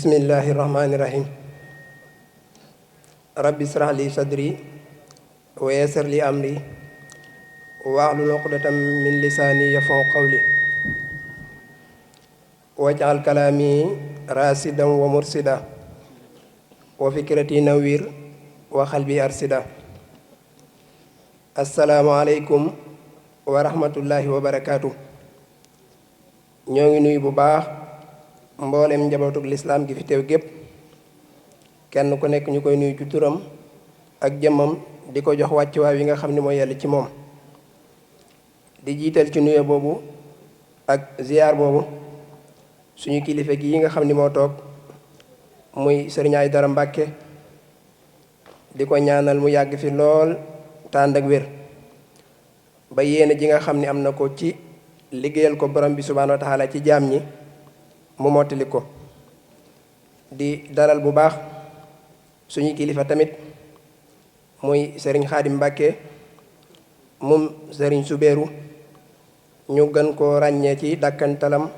bismillahi rahmaani rahim. Rabbi israh li sadri wa yassir li amri wahlul uqdatam min lisaani yafqahu qawli waj'al kalaami rasidan wa mursida wa fikrati nawwir wa qalbi arsida. Assalaamu aleykum wa rahmatullahi wa barakaatu. ñoo ngi nuyu bu baax mboolem njabootug lislaam gi fi teew gépp, kenn ku nekk ñu koy nuyu ci turam ak jëmmam di ko jox wàccuwaay yi nga xam ne mooy yàlla ci moom. di jiital ci nuyu boobu ak ziyaar boobu suñu kilifa gi yi nga xam ni moo toog muy Sëriñ Aydara Mbàkke, di ko ñaanal mu yàgg fi lool tànd ak wér ba yéene ji nga xam ni am na ko ci liggéeyal ko borom bi subhaanahu wa taala ci jaam ñi mu mottali ko. di dalal bu baax suñu kilifa tamit muy sëriñ Xaadim Mbàkke moom sëriñ Subeeru, ñu gën koo ràññee ci dàkkantalam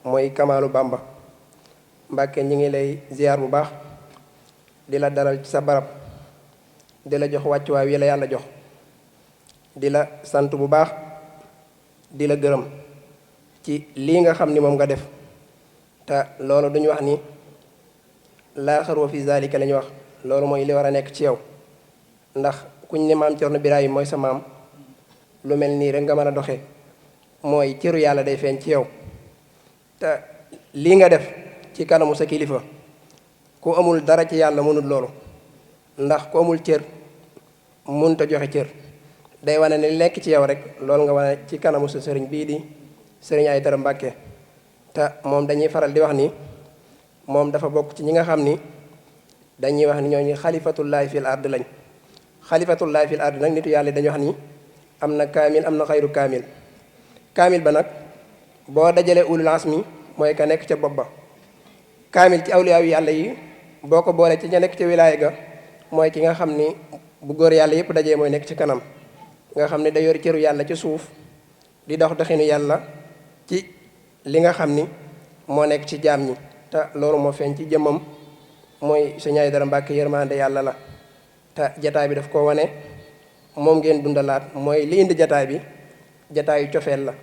mooy Kamaalu Bamba. Mbàkke ñi ngi lay ziyaar bu baax, di la dalal ci sa barab, di la jox wàccuwaay wi la yàlla jox, di la sant bu baax, di la gërëm ci lii nga xam ni moom nga def. te loolu duñu wax ni laa xarwa fi zalika la ñu wax, loolu mooy li war a nekk ci yow, ndax kuñ ne maam Cerno Birahim mooy sa maam, lu mel nii rek nga mën a doxee, mooy cëru yàlla day feeñ ci yow. te lii nga def ci kanamu sa kilifa, ku amul dara ci yàlla mënul loolu, ndax ku amul cër mënut a joxe cër. day wane ne lekk ci yow rek loolu nga wane ci kanamu sa sëriñ bii di Sëriñ Aydara Mbàkke. te moom dañuy faral di wax ni moom dafa bokk ci ñi nga xam ni dañuy wax ni ñooñu xalifatullaahi fil ard lañ. xalifatullaahi fil ard nag nitu yàlla dañuy wax ni am na kaamil am na xayru kaamil. kaamil ba nag boo dajalee ulul asmi mooy ka nekk ca bopp ba. kaamil ci awliyaayu yàlla yi boo ko boolee ci ña nekk ca wilaaya ga mooy ki nga xam ni bu góor yàlla yépp dajee mooy nekk ci kanam, nga xam ne da yor cëru yàlla ci suuf di dox doxinu yàlla ci li nga xam ni moo nekk ci jaam ñi. te loolu moo feeñ ci jëmmam mooy Sëriñ Aydara Mbàkke, yërmande yàlla la. te jataay bi daf ko wane, moom ngeen dundalaat, mooy li indi jataay bi jataayu cofeel la.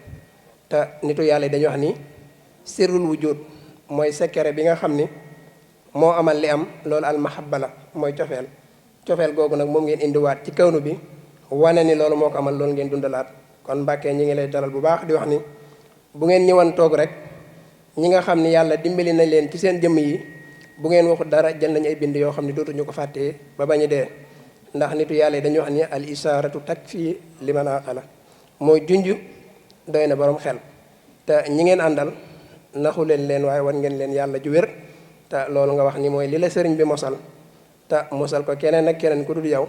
te nitu yàlla yi dañuy wax ni sirrul wujud mooy secret bi nga xam ni moo amal li am, loolu almahabba la, mooy cofeel. cofeel googu nag moom ngeen indiwaat ci kawnu bi, wane ni loolu moo ko amal, loolu ngeen dundalaat. kon Mbàkke ñi ngi lay dalal bu baax di wax ni bu ngeen ñëwan toog rek, ñi nga xam ni yàlla dimbali nañ leen ci seen jëmm yi, bu ngeen waxut dara jël nañ ay bind yoo xam ne dootuñu ko fàttee ba bañu dee. ndax nitu yàlla yi dañuy wax ni al isaaratu takfi liman aqala, mooy junj doy na borom xel. te ñi ngeen àndal naxu leen waaye wan ngeen leen yàlla ju wér. te loolu nga wax ni mooy li la sëriñ bi mosal, te mosal ko keneen ak keneen ku dul yow.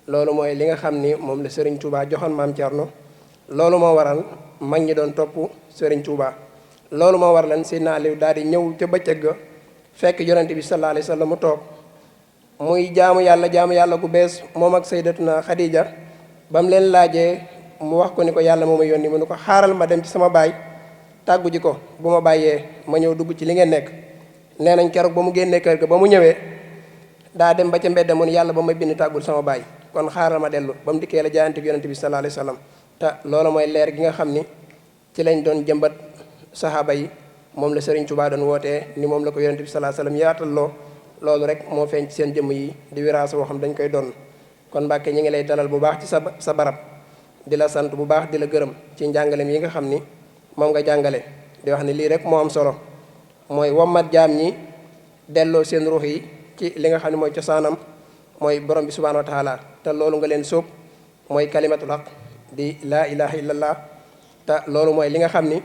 loolu mooy li nga xam ni moom la sëriñ Touba joxoon maam Cerno. loolu moo waral mag ñi doon topp sëriñ Touba. loolu moo war lan Seydina Aliou daal di ñëw ca bëccëg ga fekk yonente bi sallallahu alayhi wa sallam mu toog muy jaamu yàlla gu bees moom ak sayyidatuna Xadija. ba mu leen laajee mu wax ko ni ko yàlla moo ma yónni, mu ne ko xaaral ma dem ci sama baay tàggu ji ko, bu ma bàyyee ma ñëw dugg ci li ngeen nekk. nee nañ keroog ba mu génnee kër ga ba mu ñëwee daa dem ba ca mbedd mu ne yàlla ba ma bind tàggul sama baay, kon xaaral ma dellu. ba mu dikkee la jaayante yonente bi sallallahu alayhi wa sallam. te loolu mooy leer gi nga xam ni ci lañ doon jëmbat saxaaba yi, moom la Sëriñ Tuubaa doon wootee ni moom la ko yonente bi sallallahu alayhi wasallam yaatalloo. loolu rek moo feeñ ci seen jëmm yi di wiraasa woo xam dañ koy doon. kon Mbàkke ñi ngi lay dalal bu baax ci sa barab, di la sant bu baax, di la gërëm ci njàngalem yi nga xam ni moom nga jàngale. di wax ni lii rek moo am solo, mooy wommat jaam ñi delloo seen ruux yi ci li nga xam ne mooy cosaanam, mooy borom bi subhaanahu wa taala. te loolu nga leen sóob mooy kalimatul haq di laa ilaha illallah. te loolu mooy li nga xam ni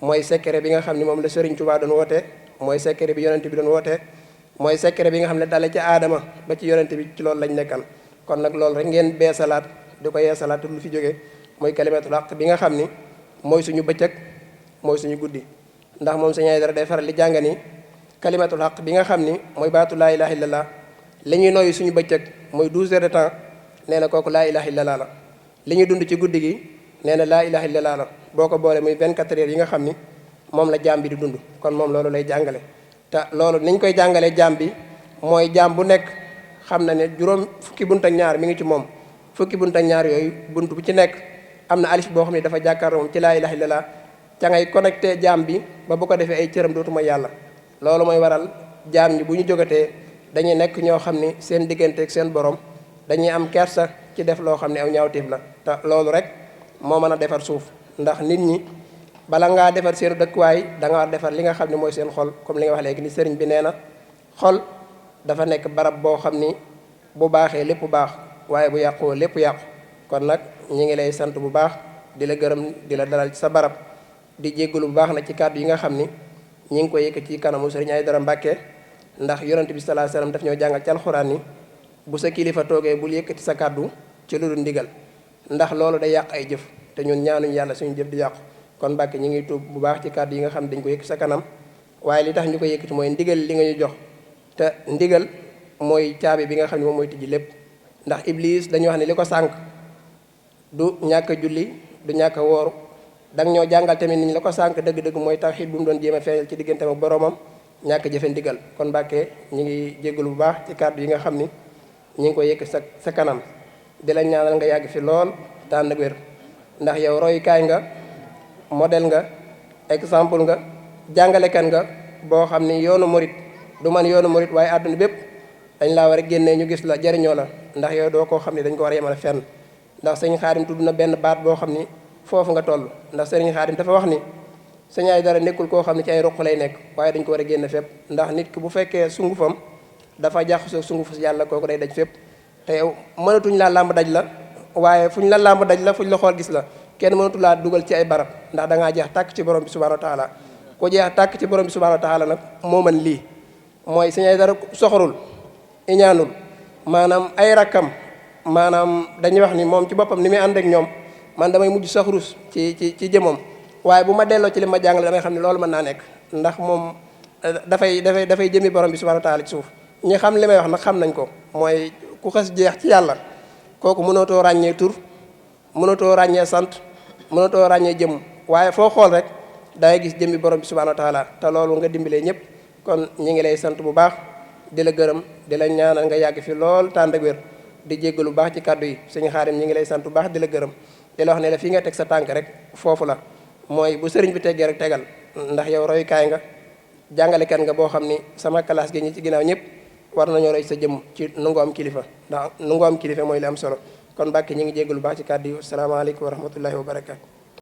mooy secret bi nga xam ni moom la Sëriñ Tuubaa doon woote, mooy secret bi yonente bi doon woote, mooy secret bi nga xam ne dale ci aadama ba ci yonente bi ci loolu lañ nekkan. kon nag loolu rek ngeen beesalaat di ko yeesalaat lu fi jógee, mooy kalimatul haq bi nga xam ni mooy suñu bëccëg mooy suñu guddi. ndax moom Sëriñ Aydara day faral di jàng ni kalimatul haq bi nga xam ni mooy baatu laa ilaha illallah, li ñuy noyyi suñu bëccëg mooy 12 heures de temps, nee na kooku laa ilaha illallah la. li ñuy dund ci guddi gi nee na laa ilaha illallah la. boo ko boolee muy 24 heures yi nga xam ni moom la jaam bi di dund. kon moom loolu lay jàngale. te loolu niñ koy jàngalee jaam bi mooy jaam bu nekk xam na ne juróom fukki bunt ak ñaar mi ngi ci moom. fukki bunt ak ñaar yooyu bunt bu ci nekk am na alif boo xam ne dafa jàkkaarloo moom ci laa ilaha illallah ca ngay connecté jaam bi ba bu ko defee ay cëram dootuma yàlla. loolu mooy waral jaam ñi bu ñu jógatee dañuy nekk ñoo xam ni seen diggante ak seen borom dañuy am kersa ci def loo xam ne aw ñaawteef la. te loolu rek moo mën a defar suuf, ndax nit ñi bala ngaa defar seen dëkkuwaay da nga war defar li nga xam ne mooy seen xol. comme li nga wax léegi ni sëriñ bi nee na xol dafa nekk barab boo xam ni bu baaxee lépp baax, waaye bu yàqoo lépp yàqu. kon nag ñi ngi lay sant bu baax di la gërëm di la dalal ci sa barab di jéggalu bu baax nag ci kàddu yi nga xam ni ñi ngi ko yëkkati ci kanamu sëriñ Aydara Mbàkke, ndax yonent bi sallallahu alayhi wasallam daf ñoo jàngal ci alxuraan ni bu sa kilifa toogee bul yëkkati sa kàddu ci lu dul ndigal, ndax loolu day yàq ay jëf te ñun ñaanuñ yàlla suñu jëf di yàqu. kon Mbàkke ñi ngi tuub bu baax ci kàddu yi nga xam ne dañ ko yëkkati sa kanam, waaye li tax ñu ko yëkkati mooy ndigal li nga ñu jox, te ndigal mooy caabi bi nga xam ne moom mooy tijji lépp. ndax Iblis dañuy wax ne li ko sànq du ñàkk a julli du ñàkk a wooru, danga ñoo jàngal tamit niñ la ko sànq dëgg-dëgg mooy tawxiid bu mu doon jéem a feeñal ci diggante ak boromam, ñàkk jëfe ndigal. kon Mbàkke ñi ngi jéggalu bu baax ci kàddu yi nga xam ni ñi ngi ko yëkkati sa kanam, di la ñaanal nga yàgg fi lool tànn ak wér, ndax yow royukaay nga, modèle nga, exemple nga, jàngalekat nga boo xam ni yoonu murit du man yoonu murit waaye àdduna bépp dañ laa war a génnee ñu gis la jariñoo la, ndax yow doo koo xam ne dañ ko war a yemale fenn. ndax sëñ Xaadim tudd na benn baat boo xam ni foofu nga toll, ndax sëriñ Xaadim dafa wax ni sëñ Aydara nekkul koo xam ne ci ay ruq lay nekk, waaye dañ ko war a génn fépp. ndax nit ki bu fekkee sungufam dafa jaxasoo sungufu yàlla kooku day daj fépp, te yow mënatuñ laa làmb daj la, waaye fuñ la làmb daj la fuñ la xool gis la, kenn mënatu laa dugal ci ay barab, ndax dangaa jeex tàkk ci borom bi subhanahu wa taala. ku jeex tàkk ci borom bi subhanahu wa taala nag moo mën lii, mooy sëñ Aydara soxorul iñaanul, maanaam ay rakkam maanaam dañuy wax ni moom ci boppam ni muy ànd ak ñoom man damay mujj sax rus ci jëmoom, waaye bu ma delloo ci li ma jàngale damay xam ne loolu mën naa nekk, ndax moom dafay jëmi borom bi subhanahu wa taala ci suuf. ñi xam li may wax nag xam nañ ko, mooy ku xas jeex ci yàlla kooku mënatoo ràññee tur, mënatoo ràññee sant, mënatoo ràññee jëm, waaye foo xool rek dangay gis jëmmi borom bi subhanahu wa taala, te loolu nga dimbalee ñëpp. kon ñi ngi lay sant bu baax di la gërëm di la ñaanal nga yàgg fi lool tànd ak wér, di jéggalu baax ci kàddu yi. sëñ Xaadim ñi ngi lay sant bu baax di la gërëm di la wax ne la fii nga teg sa tànk rek foofu la, mooy bu sëriñ bi teggee rek tegal, ndax yow royukaay nga, jàngalekat nga boo xam ni sama classe gi ñi ci ginnaaw ñëpp war nañoo roy sa jëm ci nungu am kilifa, ndax nungu am kilifa mooy li am solo. kon Mbàkke ñi ngi jéggalu baax ci kàddu yi. asalaamaaleykum wa rahmatullahi wa barakaatu.